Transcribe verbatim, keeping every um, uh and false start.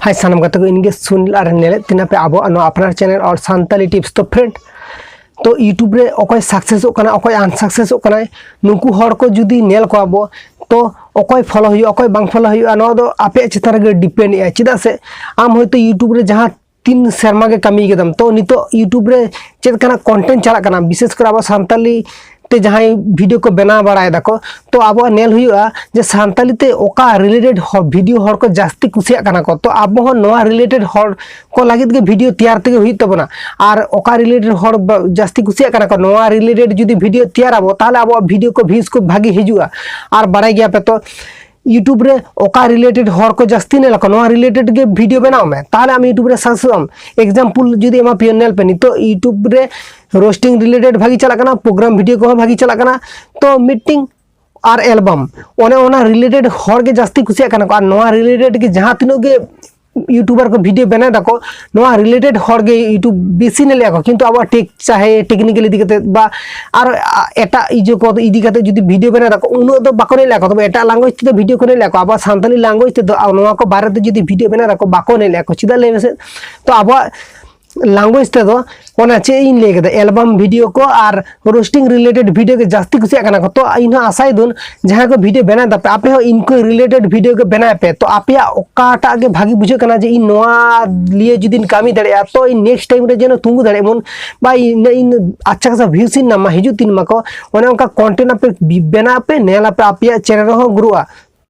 ᱦᱟᱭ ᱥᱟᱱᱟᱢ ᱜᱟᱛᱮ ᱠᱚ, ᱤᱧ ᱜᱮ ᱥᱩᱱᱤᱞ ᱟᱨ ᱧᱮᱞᱮᱫ ᱛᱤᱧ ᱟᱯᱮ ᱟᱵᱚ ᱱᱚᱣᱟ ᱟᱯᱱᱟᱨ ᱪᱮᱱᱮᱞ ᱚᱞ ᱥᱟᱱᱛᱟᱞᱤ ᱴᱤᱯᱥ᱾ ᱛᱚ ᱯᱷᱨᱮᱱᱰ, ᱛᱚ ᱤᱭᱩᱴᱩᱵᱽ ᱨᱮ ᱚᱠᱚᱭ ᱥᱟᱠᱥᱮᱥᱚᱜ ᱠᱟᱱᱟ, ᱚᱠᱚᱭ ᱟᱱᱥᱟᱠᱥᱮᱥᱚᱜ ᱠᱟᱱᱟᱭ, ᱱᱩᱠᱩ ᱦᱚᱲ ᱠᱚ ᱡᱩᱫᱤ ᱧᱮᱞ ᱠᱚᱣᱟ ᱵᱚ, ᱛᱚ ᱚᱠᱚᱭ ᱯᱷᱚᱞᱳ ᱦᱩᱭᱩᱜᱼᱟ, ᱚᱠᱚᱭ ᱵᱟᱝ ᱯᱷᱚᱞᱳ ᱦᱩᱭᱩᱜᱼᱟ, ᱱᱚᱣᱟ ᱫᱚ ᱟᱯᱮᱭᱟᱜ ᱪᱮᱛᱟᱱ ᱨᱮᱜᱮ ᱰᱤᱯᱮᱱᱰ ᱮᱜᱼᱟ᱾ ᱪᱮᱫᱟᱜ ᱥᱮ ᱟᱢ ᱦᱚᱭᱛᱳ ᱤᱭᱩᱴᱩᱵᱽ ᱨᱮ ᱡᱟᱦᱟᱸ ᱛᱤᱱ ᱥᱮᱨᱢᱟ ᱜᱮ ᱠᱟᱹᱢᱤ ᱠᱟᱫᱟᱢ, ᱛᱚ ᱱᱤᱛᱚᱜ ᱤᱭᱩᱴᱩᱵᱽ ᱨᱮ ᱪᱮᱫ ᱞᱮᱠᱟᱱᱟᱜ ᱠᱚᱱᱴᱮᱱᱴ ᱪᱟᱞᱟᱜ ᱠᱟᱱᱟ, ᱵᱤᱥᱮᱥ ᱠᱚᱨᱮ ᱟᱵᱚ ᱥᱟᱱᱛᱟᱞᱤ ᱛᱮ ᱡᱟᱦᱟᱸᱭ ᱵᱷᱤᱰᱤᱭᱳ ᱠᱚ ᱵᱮᱱᱟᱣ ᱵᱟᱲᱟᱭ ᱫᱟᱠᱚ, ᱛᱚ ᱟᱵᱚᱣᱟᱜ ᱧᱮᱞ ᱦᱩᱭᱩᱜᱼᱟ ᱡᱮ ᱥᱟᱱᱛᱟᱞᱤ ᱛᱮ ᱚᱠᱟ ᱨᱤᱞᱮᱴᱮᱰ ᱵᱷᱤᱰᱤᱭᱳ ᱦᱚᱲ ᱠᱚ ᱡᱟᱹᱥᱛᱤ ᱠᱩᱥᱤᱭᱟᱜ ᱠᱟᱱᱟ ᱠᱚ, ᱛᱚ ᱟᱵᱚ ᱦᱚᱸ ᱱᱚᱣᱟ ᱨᱤᱞᱮᱴᱮᱰ ᱦᱚᱲ ᱠᱚ ᱞᱟᱹᱜᱤᱫ ᱜᱮ ᱵᱷᱤᱰᱤᱭᱳ ᱛᱮᱭᱟᱨ ᱛᱮᱜᱮ ᱦᱩᱭᱩᱜ ᱛᱟᱵᱚᱱᱟ᱾ ᱟᱨ ᱚᱠᱟ ᱨᱤᱞᱮᱴᱮᱰ ᱦᱚᱲ ᱵᱟ-, ᱡᱟᱹᱥᱛᱤ ᱠᱩᱥᱤᱭᱟᱜ ᱠᱟᱱᱟ ᱠᱚ, ᱱᱚᱣᱟ ᱨᱤᱞᱮᱴᱮᱰ ᱡᱩᱫᱤ ᱵᱷᱤᱰᱤᱭᱳ ᱛᱮᱭᱟᱨ ᱟᱵᱚ, ᱛᱟᱦᱚᱞᱮ ᱟᱵᱚᱣᱟᱜ ᱵᱷᱤᱰᱤᱭᱳ ᱠᱚ ᱵᱷᱤᱭᱩᱡᱽ ᱠᱚ ᱵᱷᱟᱜᱤ ᱦᱤᱡᱩᱜᱼᱟ᱾ ᱟᱨ ᱵᱟᱲᱟᱭ ᱜᱮᱭᱟ ᱯᱮ ᱛᱚ, ᱤᱭᱩᱴᱩᱵᱽ ᱨᱮ ᱚᱠᱟ ᱨᱤᱞᱮᱴᱮᱰ ᱦᱚᱲ ᱠᱚ ᱡᱟᱹᱥᱛᱤ ᱧᱮᱞ ᱟᱠᱚ, ᱱᱚᱣᱟ ᱨᱤᱞᱮᱴᱮᱰ ᱜᱮ ᱵᱷᱤᱰᱤᱭᱳ ᱵᱮᱱᱟᱣ ᱢᱮ, ᱛᱟᱦᱚᱞᱮ ᱟᱢ ᱤᱭᱩᱴᱩᱵᱽ ᱨᱮ ᱥᱟᱠᱥᱮᱥ ᱟᱢ᱾ ᱮᱠᱡᱟᱢᱯᱚᱞ ᱡᱩᱫᱤ ᱮᱢᱟ ᱯᱮᱭᱟ, ᱧᱮᱞ ᱯᱮ, ᱱᱤᱛᱚᱜ ᱤᱭᱩᱴᱩᱵᱽ ᱨᱮ ᱨᱳᱥᱴᱤᱝ ᱨᱤᱞᱮᱴᱮᱰ ᱵᱷᱟᱜᱤ ᱪᱟᱞᱟᱜ ᱠᱟᱱᱟ, ᱯᱨᱳᱜᱨᱟᱢ ᱵᱷᱤᱰᱤᱭᱳ ᱠᱚᱦᱚᱸ ᱵᱷᱟᱜᱤ ᱪᱟᱞᱟᱜ ᱠᱟᱱᱟ, ᱛᱚ ᱢᱤᱫᱴᱤᱝ ᱟᱨ ᱮᱞᱵᱟᱢ, ᱚᱱᱮ ᱚᱱᱟ ᱨᱤᱞᱮᱴᱮᱰ ᱦᱚᱲ ᱜᱮ ᱡᱟᱹᱥᱛᱤ ᱠᱩᱥᱤᱭᱟᱜ ᱠᱟᱱᱟ ᱠᱚ᱾ ᱟᱨ ᱱᱚᱣᱟ ᱨᱤᱞᱮᱴᱮᱰ ᱜᱮ ᱡᱟᱦᱟᱸ ᱛᱤᱱᱟᱹᱜ ᱜᱮ ᱤᱭᱩᱴᱩᱵᱟᱨ ᱠᱚ ᱵᱷᱤᱰᱤᱭᱳ ᱵᱮᱱᱟᱣ ᱫᱟᱠᱚ, ᱱᱚᱣᱟ ᱨᱤᱞᱮᱴᱮᱰ ᱦᱚᱲ ᱜᱮ ᱤᱭᱩᱴᱩᱵᱽ ᱵᱮᱥᱤ ᱧᱮᱞᱮᱫ ᱠᱚ, ᱠᱤᱱᱛᱩ ᱟᱵᱚᱣᱟᱜ ᱴᱮᱠ ᱪᱟᱦᱮ ᱴᱮᱠᱱᱤᱠᱮᱞ ᱤᱫᱤ ᱠᱟᱛᱮ ᱵᱟ ᱟᱨ ᱮᱴᱟᱜ ᱤᱡᱟᱹ ᱠᱚ ᱤᱫᱤ ᱠᱟᱛᱮ ᱡᱩᱫᱤ ᱵᱷᱤᱰᱤᱭᱳ ᱵᱮᱱᱟᱣ ᱫᱟᱠᱚ, ᱩᱱᱟᱹᱜ ᱫᱚ ᱵᱟᱠᱚ ᱧᱮᱞᱮᱫ ᱠᱚ᱾ ᱛᱚᱵᱮ ᱮᱴᱟᱜ ᱞᱟᱝᱜᱩᱭᱮᱡᱽ ᱛᱮᱫᱚ ᱵᱷᱤᱰᱤᱭᱳ ᱠᱚ ᱧᱮᱞᱮᱫ ᱠᱚ, ᱟᱵᱚᱣᱟᱜ ᱥᱟᱱᱛᱟᱞᱤ ᱞᱟᱝᱜᱩᱭᱮᱡᱽ ᱛᱮᱫᱚ ᱱᱚᱣᱟ ᱠᱚ ᱵᱟᱨᱮ ᱛᱮ ᱡᱩᱫᱤ ᱵᱷᱤᱰᱤᱭᱳ ᱵᱮᱱᱟᱣ ᱫᱟᱠᱚ, ᱵᱟᱠᱚ ᱧᱮᱞᱮᱫ ᱠᱚ᱾ ᱪᱮᱫᱟᱜ ᱞᱟᱹᱭ ᱢᱮᱥᱮ? ᱛᱚ ᱟᱵᱚᱣᱟᱜ ᱞᱟᱝᱜᱩᱭᱮᱡᱽ ᱛᱮᱫᱚ ᱚᱱᱟ ᱪᱮᱫ ᱤᱧ ᱞᱟᱹᱭ ᱠᱮᱫᱟ, ᱮᱞᱵᱟᱢ ᱵᱷᱤᱰᱤᱭᱳ ᱠᱚ ᱟᱨ ᱨᱳᱥᱴᱤᱝ ᱨᱤᱞᱮᱴᱮᱰ ᱵᱷᱤᱰᱤᱭᱳ ᱜᱮ ᱡᱟᱹᱥᱛᱤ ᱠᱩᱥᱤᱭᱟᱜ ᱠᱟᱱᱟ ᱠᱚ᱾ ᱛᱚ ᱤᱧ ᱦᱚᱸ ᱟᱥᱟᱭᱮᱫᱟᱹᱧ ᱡᱟᱦᱟᱸᱭ ᱠᱚ ᱵᱷᱤᱰᱤᱭᱳ ᱵᱮᱱᱟᱣ ᱫᱟᱯᱮ, ᱟᱯᱮ ᱦᱚᱸ ᱤᱱᱠᱩ ᱨᱤᱞᱮᱴᱮᱰ ᱵᱷᱤᱰᱤᱭᱳ ᱜᱮ ᱵᱮᱱᱟᱣ ᱯᱮ᱾ ᱛᱚ ᱟᱯᱮᱭᱟᱜ ᱚᱠᱟᱴᱟᱜ ᱜᱮ ᱵᱷᱟᱜᱤ ᱵᱩᱡᱷᱟᱹᱜ ᱠᱟᱱᱟ ᱡᱮ ᱤᱧ ᱱᱚᱣᱟ ᱞᱤᱭᱮ ᱡᱩᱫᱤᱧ ᱠᱟᱹᱢᱤ ᱫᱟᱲᱮᱭᱟᱜᱼᱟ, ᱛᱚ ᱤᱧ ᱱᱮᱠᱥᱴ ᱴᱟᱭᱤᱢ ᱨᱮ ᱡᱮᱱᱚ ᱛᱤᱸᱜᱩ ᱫᱟᱲᱮᱭᱟᱜ ᱢᱚᱱ, ᱵᱟ ᱤᱧ, ᱤᱧ ᱟᱪᱪᱷᱟ ᱠᱷᱟᱥᱟ ᱵᱷᱤᱭᱩᱥ ᱤᱧ ᱧᱟᱢ ᱢᱟ, ᱦᱤᱡᱩᱜ ᱛᱤᱧ ᱢᱟᱠᱚ, ᱚᱱᱮ ᱚᱱᱠᱟ ᱠᱚᱱᱴᱮᱱᱴ ᱟᱯᱮ ᱵᱮᱱᱟᱣ ᱯᱮ, ᱧᱮᱞ ᱟᱯᱮ, ᱟᱯᱮᱭᱟᱜ ᱪᱮᱱᱮᱞ ᱨᱮᱦᱚᱸ ᱜᱨᱳᱜᱼᱟ᱾